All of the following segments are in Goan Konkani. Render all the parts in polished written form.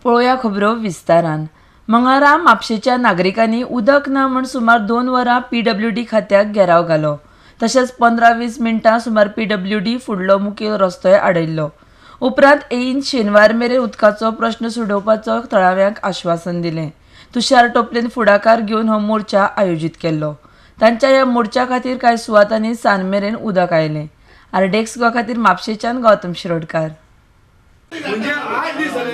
पळोवया खबरो विस्तारान. मंगळारा म्हापशेच्या नागरिकांनी उदक ना म्हूण सुमार 2 वरां पीडब्ल्यूडी खात्याक घेराव घालो. तशेंच 15-20 मिनटां सुमार पीडब्ल्यूडी फुडलो मुखेल रस्तोय आडयल्लो. उपरांत एईन शेनवार मेरेन उदकाचो प्रश्न सोडोवपाचो थळाव्यांक आश्वासन दिलें. तुषार टोपलेन फुडाकार घेवन हो मोर्चा आयोजीत केल्लो. तांच्या ह्या मोर्चा खातीर कांय सुवातांनी सांज मेरेन उदक आयलें. आरडीएक्स गोवा खातीर म्हापशेच्यान गौतम शिरोडकार. म्हणजे 8 दीस जाले,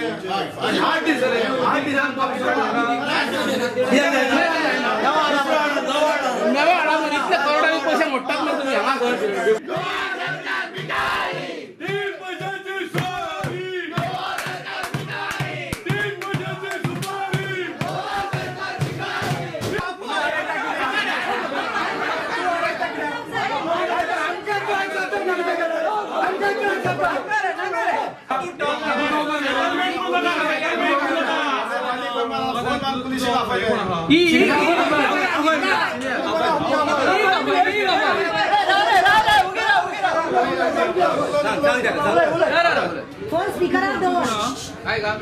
8 दीस जाले. 8 दिसान नव्या हाडा. इतले करोडांनी पैसे मोडटात मरे तुमी हांगा. तीन पैशाची स्वारी, तीन पैशाची सुपारी. ही ही ही. फोन स्पीकरार दवर.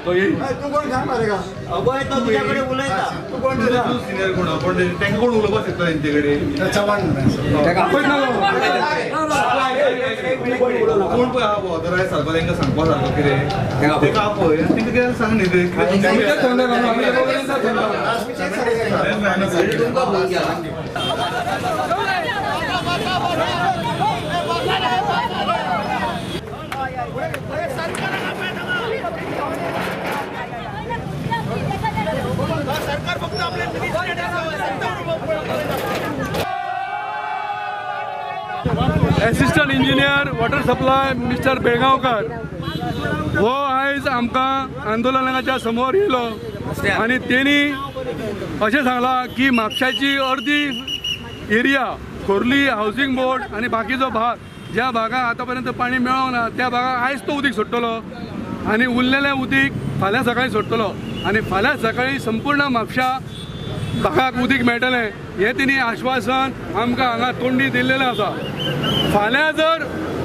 तू कोण सांग मरे का? अभय, तो तुझ्याकडे उलयता. तू कोण? तू सिनियर कोण? पण तांकां कोण उलोवपाक शकता तेंचे कडेन? चव्हाण. आपयत ना. कोण पळय आहा ऑथरायज सारको, तांकां सांगपा सारको कितें, तेका आपय आनी तांकां कितें सांग न्ही ते. तुमकां फोन केला. Assistant engineer water supply mister Belgaonkar हो आयज आमकां आंदोलनाच्या समोर येयलो आनी तेणी अशें सांगलां की म्हापशाची अर्दी एरिया, खोर्ली हावसिंग बोर्ड आनी बाकीचो भाग, ज्या भागाक आतां पर्यंत पाणी मेळोंक ना, त्या भागाक आयज तो उदीक सोडटलो आनी उरलेलें उदीक फाल्यां सकाळीं सोडटलो आनी फाल्यां सकाळीं संपूर्ण म्हापशा भागाक उदीक मेळटलें, हें तेणी आश्वासन आमकां हांगा तोंडी दिल्लेलें आसा. फाल्यां जर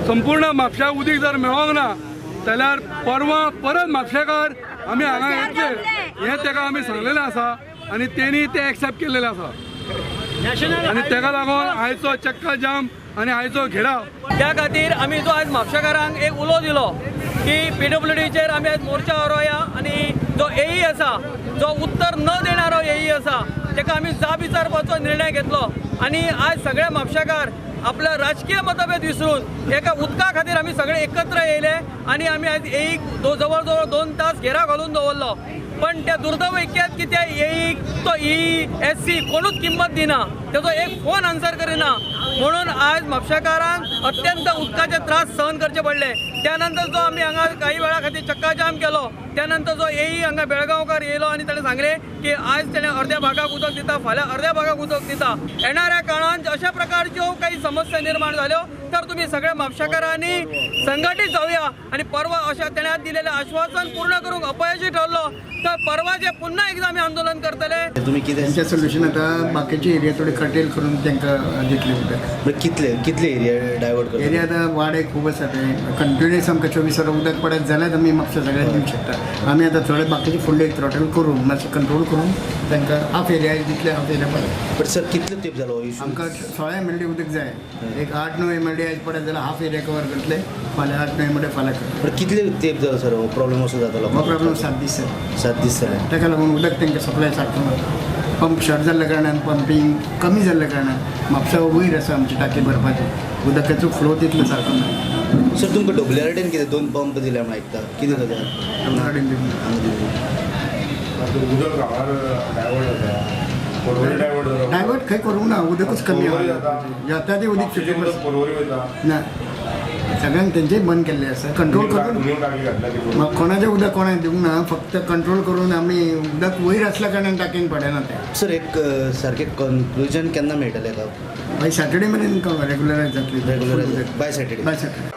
संपूर्ण म्हापशा उदीक जर मेळोंक ना जाल्यार परवां परत म्हापशेकार आमी हांगा येतले, हें तेका आमी सांगलेलें आसा आनी तेणी तें एक्सेप्ट केल्लेलें आसा आनी तेका लागून आयचो चक्का जाम आनी आयचो घेराव. त्या खातीर आमी जो आयज म्हापशेकारांक एक उलो दिलो की पीडब्ल्यूडीचेर आमी आयज मोर्चा व्हरोया आनी जो एई आसा, जो उत्तर न देणारो एई आसा, तेका आमी जाब विचारपाचो निर्णय घेतलो. आनी आयज सगळे म्हापशेकार आपल्या राजकीय मतभेद विसरून एका उदका खातीर आमी सगळे एकत्र येयले आनी आमी आयज एईक जवळ जवळ 2 तास घेराव घालून दवरलो. पण त्या दुर्दैव इतक्यात की त्या एईक तो ई एस सी कोणूच किंमत दिना, तेजो एक फोन आन्सर करिना. म्हणून आयज म्हापशेकारांक अत्यंत उदकाचे त्रास सहन करचे पडले. त्यानंतर जो आमी हांगा काही वेळा खातीर चक्का जाम केलो, त्यानंतर जो एई हांगा बेळगांवकार येयलो आनी ताणें सांगलें की आयज तेणें अर्द्या भागाक उदक दिता, फाल्यां अर्द्या भागाक उदक दिता. येणाऱ्या काळांत अशा प्रकारच्यो काही समस्या निर्माण जाल्यो तर तुमी सगळ्या म्हापशेकारांनी संघटीत जावया आनी परवा अशा तेणें दिलेलें आश्वासन पूर्ण करूंक अपयशी ठरलो तर परवा जे पुन्हा एकदा आमी आंदोलन करतले. तुम्ही कितें? त्यांचे सोल्युशन आता बाकीचे एरिया थोडे कटेल करून तांकां दितले उदक. बरं, कितले कितले एरिया डायवर्ट करता? एरिया आतां वाडे खूब आसा. ते कंटिन्युअस आमकां 24 वरां उदक पडत जाल्यार आमी म्हापशा सगळ्यांक दिवंक शकता. आमी आतां थोडे बाकीचे फुडले थ्रॉटल करून मातशें कंट्रोल करून तांकां हाफ एरिया दितले, हाफ एरिया पडत. बट सर, कितले तेंप जालो हो इशू? आमकां 16 एमएलडी उदक जाय. एक 8-9 एमएलडी आयज पडत जाल्यार हाफ एरिया कवर करतले. फाल्यां 8-9 एमएलडी फाल्यां करतले. बट कितले तेंप जालो सर हो प्रॉब्लेम असो जाता हो लोकांक? प्रॉब्लम 7 दीस जाले. 7 दीस जाले. ताका लागून उदक तांकां सप्लाय सारको मेळटा. पंप शॉर्ट जाल्ल्या कारणान, पंपींग कमी जाल्ल्या कारणान म्हापसा वयर आसा आमची टाकी भरपाची, उदकाचो फ्लो तितलो सारको ना. सर, तुमकां डब्ल्यूआरडीन कितें दोन पंप दिले म्हूण आयकता, कितें जाता? आमच्या कडेन दिवंक ना. हांगा दिवंक. उदक हांगार डायवर्ट जाता, पर्वरी डायवर्ट जाता. डायवर्ट खंय करूंक ना, उदकूच कमी पर्वरी आहा. जाता. जाता ती उदक. म्हापशेचें उदक पर्वरी वयता. ना, सगळ्यांक तेंचेय बंद केल्लें आसा, कंट्रोल करून. न्यू टाकी घातल्या तितून. मग कोणाचें उदक कोणाक दिवंक ना. फक्त कंट्रोल करून आमी उदक वयर आसल्या कारणान टाकीन पडना तें. सर, एक सारकें कन्क्लुजन केन्ना मेळटलें का? मागीर सॅटर्डे मेरेन रेगुलरायज जातली. Regular by Saturday? Bye Saturday.